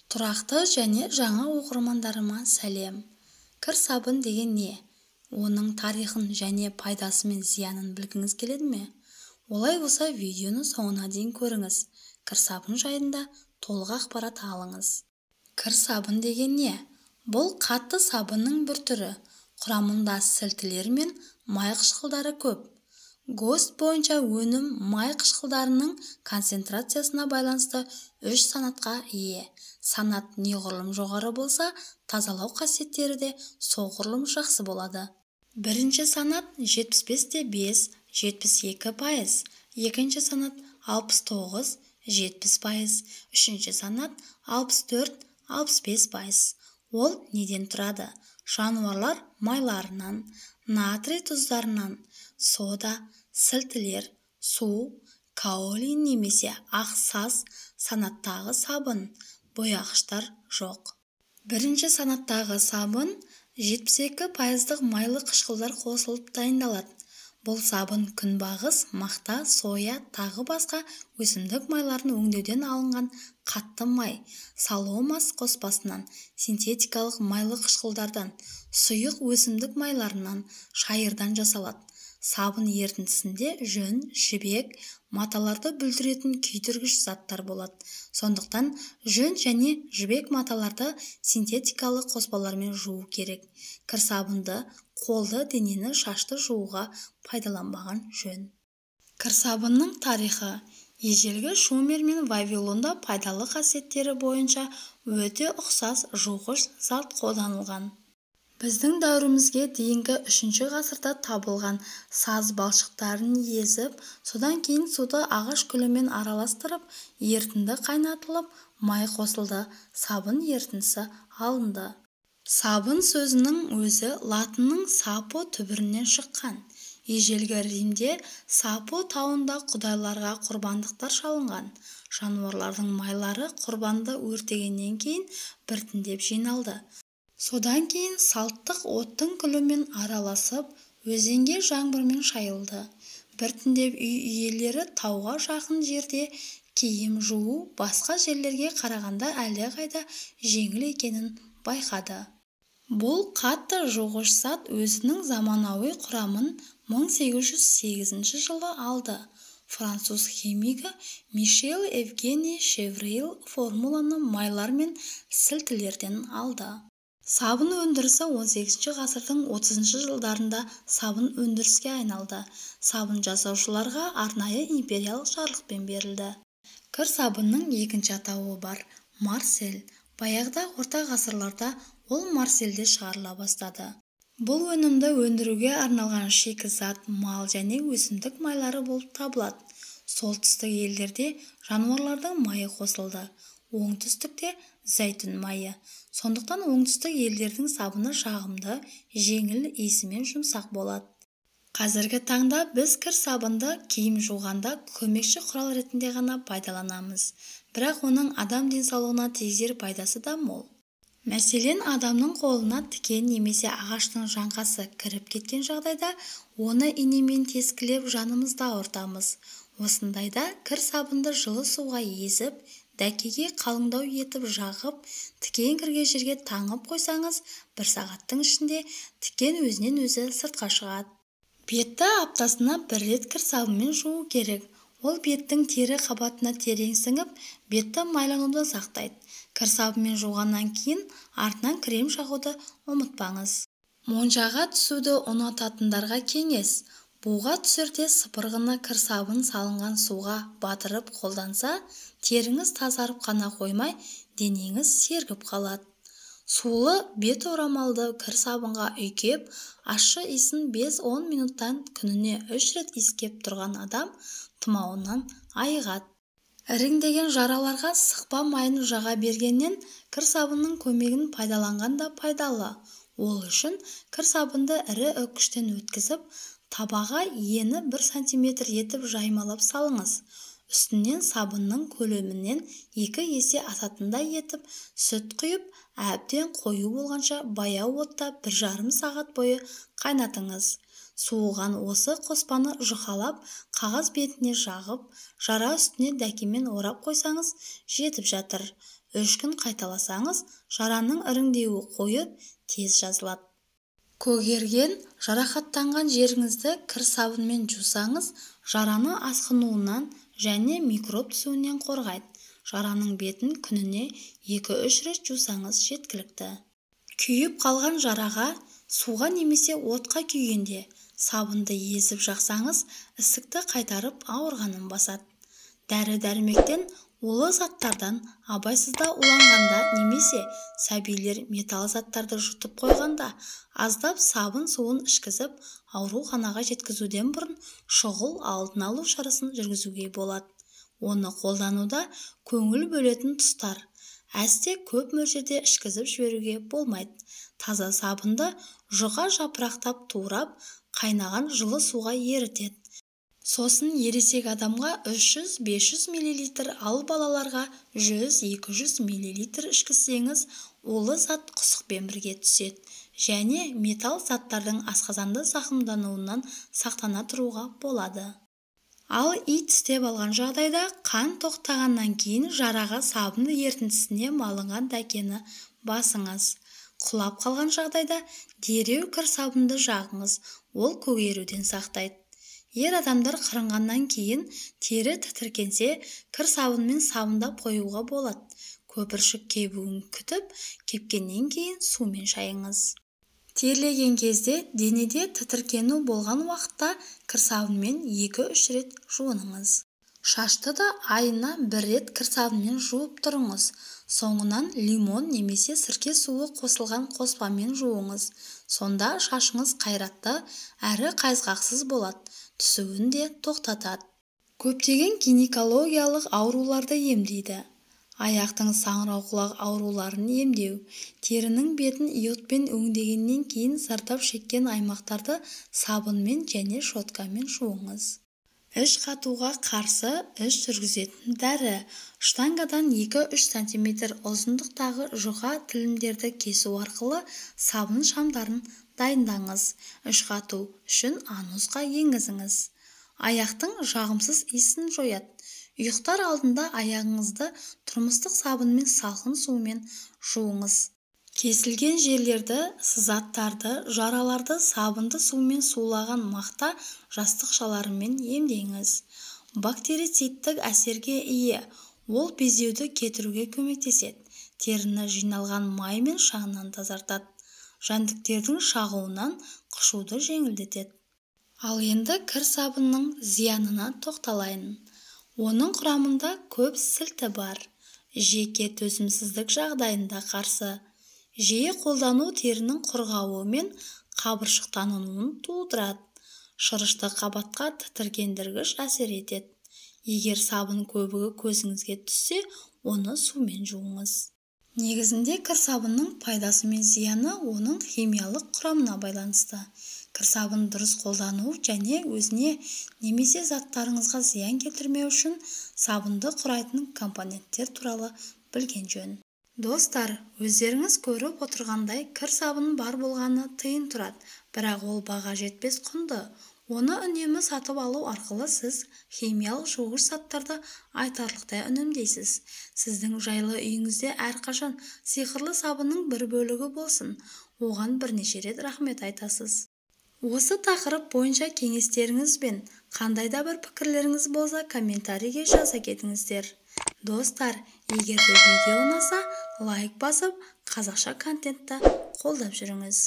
Тұрақты және жаңа оқырмандарыма сәлем! Кір сабын деген не? Оның тарихын және пайдасы мен зиянын білгіңіз келеді ме? Олай болса, видеоны соңына дейін көріңіз. Кір сабын жайында толық ақпарат алыңыз. Кір сабын деген не? Бұл қатты сабынның бір түрі. Құрамында сілтілер мен май қышқылдары көп. ГОСТ бойынша өнім май қышқылдарының концентрациясына байланысты үш санатқа ие. Санат неғұрлым жоғары болса, тазалау қасиеттері де соғұрлым жақсы болады. Бірінші санат 75,5, 72%, екінші санат 69, 70%, үшінші санат 64, 65%. Ол неден тұрады? Жануарлар майларынан, натрий тұздарынан, сода, сілтілер, су, каолин немесе ақ саз санаттағы сабын, бояғыштар жоқ. Бірінші санаттағы сабын 72%-дық майлы қышқылдар қосылып дайындалады. Бұл сабын күнбағыс, мақта, соя, тағы басқа өсімдік майларын өңдеуден алынған қатты май, соломас қоспасынан, синтетикалық майлы қышқылдардан, сұйық өсімдік майларынан, шайырдан жасалады. Сабын ерітіндісінде жүн, жібек, маталарды бүлдіретін күйдіргіш заттар болады. Сондықтан жүн және жібек маталарды синтетикалық қоспалармен жуу керек. Кір сабынды қолды, денені, шашты жууға пайдаланбаған жөн. Кір сабынның тарихы. Ежелгі Шумер мен Вавилонда пайдалы қасиеттері бойынша өте ұқсас жуғыш зат қолданылған. Біздің дәуірімізге дейінгі 3 ғасырда табылған саз балшықтарын езіп, содан кейін суды ағаш күлімен араластырып, ерітінді қайнатылып, май қосылды, сабын ерітіндісі алынды. Сабын сөзінің өзі латынның сапо түбірінен шыққан. Ежелгі Римде Сапо тауында құдайларға құрбандықтар шалынған. Жануарлардың майлары құрбанды өртегеннен кейін біртіндеп жиналды. Содан кейін салттық оттың күлімен араласып, өзенге жаңбырмен шайылды. Біртіндеп үй иелері тауға жақын жерде киім жуу басқа жерлерге қарағанда әлдеқайда жеңіл екенін байқады. Бұл қатты жуғыш зат өзінің заманауи құрамын 1808 жылы алды. Француз химигі Мишель Евгений Шеврейл формуланы майлар мен сілтілерден алды. Сабын өндірісі 18 ғасырдың 30 жылдарында сабын өндіріске айналды. Сабын жасаушыларға арнайы империялық жарлықпен берілді. Кір сабынның екінші атауы бар – Марсель. Баяғыда орта ғасырларда ол Марсельде шығарыла бастады. Бұл өнімді өндіруге арналған шикізат мал және өсімдік майлары болып табылады. Солтүстік елдерде жануарлардың майы қосылды, оңтүстікте зәйтүн майы. Сондықтан оңтүстік елдердің сабыны жағымды, жеңіл, иісімен жұмсақ болады. Қазіргі таңда біз кір сабынды киім жуғанда көмекші құрал ретінде ғана пайдаланамыз. Бірақ оның адам денсаулығына тигізер пайдасы да мол. Мәселен, адамның қолына тікен немесе ағаштың жаңқасы кіріп кеткен жағдайда оны инемен тескілеп жанымызды ауыртамыз. Осындайда кір сабынды жылы суға езіп, дәкеге қалыңдау етіп жағып, тікен кірген жерге таңып қойсаңыз, бір сағаттың ішінде тікен өзінен өзі сыртқа шығады. Бетті аптасына бір рет кір сабынмен жуу керек. Ол беттің тері қабатына терең сіңіп, бетті майланудан сақтайды. Кір сабынмен жуғаннан кейін артынан крем жағуды ұмытпаңыз. Моншаға түсуді ұнататындарға кеңес. Буға түсерде сыпырғыны кір сабын салынған суға батырып қолданса, теріңіз тазарып қана қоймай, денеңіз сергіп қалады. Сулы бет орамалды кір сабынға үйкеп, ащы иісін 5-10 минуттан күніне 3 рет иіскеп тұрған адам тұмауынан айығады. Іріңдеген жараларға сықпа майын жаға бергеннен кір сабынның көмегін пайдаланған да пайдалы. Ол үшін кір сабынды ірі үккіштен өткізіп, табаға ені 1 сантиметр етіп жаймалап салыңыз. Үстінен сабынның көлемінен 2 есе асатындай етіп сүт құйып, әбден қою болғанша баяу отта 1,5 сағат бойы қайнатыңыз. Суыған осы қоспаны жұқалап, қағаз бетіне жағып, жара үстіне дәкемен орап қойсаңыз жетіп жатыр. 3 күн қайталасаңыз, жараның іріңдеуі қойып, тез жазылады. Көгерген, жарақаттанған жеріңізді кір сабынмен жусаңыз, жараны асқынуынан және микроб түсуінен қорғайды. Жараның бетін күніне 2-3 рет жусаңыз жеткілікті. Күйіп қалған жараға суға немесе отқа күйгенде сабынды езіп жақсаңыз, ісікті қайтарып ауырғанын басады. Дәрі-дәрмектен, улы заттардан абайсызда уланғанда немесе сәбилер металл заттарды жұтып қойғанда аздап сабын суын ішкізіп, ауруханаға жеткізуден бұрын шұғыл алдын алу шарасын жүргізуге болады. Оны қолдануда көңіл бөлетін тұстар. Әсте көп мөлшерде ішкізіп жіберуге болмайды. Таза сабынды жұқа жапырақтап турап, қайнаған жылы суға ерітеді. Сосын ересек адамға 300-500 мл, ал балаларға 100-200 мл ішкізсеңіз, улы зат құсықпен бірге түседі және металл заттардың асқазанды зақымдануынан сақтана тұруға болады. Ал ит тістеп алған жағдайда қан тоқтағаннан кейін жараға сабын ерітіндісіне малынған дәкені басыңыз. Құлап қалған жағдайда дереу кір сабынды жағыңыз, ол көгеруден сақтайды. Ер адамдар қырынғаннан кейін тері тітіркенсе, кір сабынмен сабындап қоюға болады. Көпіршік кебуін күтіп, кепкеннен кейін сумен шайыңыз. Терлеген кезде денеде тітіркену болған уақытта кір сабынмен 2-3 рет жуыныңыз. Шашты да айына бір рет кір сабынмен жуып тұрыңыз. Соңынан лимон немесе сірке суы қосылған қоспамен жуыңыз. Сонда шашыңыз қайратты әрі қайызғақсыз болады, түсуін де тоқтатады. Көптеген гинекологиялық ауруларды емдейді. Аяқтың саңырауқұлақ ауруларын емдеу, терінің бетін йодпен өңдегеннен кейін зардап шеккен аймақтарды сабынмен және щеткамен жуыңыз. Іш қатуға қарсы іш жүргізетін дәрі. Штангадан 2-3 см ұзындықтағы жұқа тілімдерді кесу арқылы сабын шамдарын дайындаңыз. Іш қату үшін анусқа енгізіңіз. Аяқтың жағымсыз иісін жояды. Ұйықтар алдында аяғыңызды тұрмыстық сабынмен салқын сумен жуыңыз. Кесілген жерлерді, сызаттарды, жараларды сабынды сумен сулаған мақта жастықшаларымен емдеңіз. Бактерицидтік әсерге ие, ол безеуді кетіруге көмектеседі. Теріні жиналған май мен шаңнан тазартады. Жәндіктердің шағуынан қышуды жеңілдетеді. Ал енді кір сабынның зиянына тоқталайын. Оның құрамында көп сілті бар. Жеке төзімсіздік жағдайында қарсы. Жиі қолдану терінің құрғауы мен қабыршықтануын тудырады. Шырышты қабатқа тітіркендіргіш әсер етеді. Егер сабын көбігі көзіңізге түссе, оны сумен жуыңыз. Негізінде кір сабынның пайдасы мен зияны оның химиялық құрамына байланысты. Кір сабын дұрыс қолдану және өзіне немесе заттарыңызға зиян келтірмеу үшін сабынды құрайтын компоненттер туралы білген жөн. Достар, өздеріңіз көріп отырғандай кір сабын бар болғаны тиын тұрады, бірақ ол баға жетпес құнды. Оны үнемі сатып алу арқылы сіз химиялық жуғыш заттарды айтарлықтай үнемдейсіз. Сіздің жайлы үйіңізде әрқашан сиқырлы сабынның бір бөлігі болсын. Оған бірнеше рет рахмет айтасыз. Осы тақырып бойынша кеңестеріңіз бен қандай да бір пікірлеріңіз болса, комментарийге жаза кетіңіздер. Достар, егер де видео ұнаса, лайк басып, қазақша контентті қолдап жүріңіз.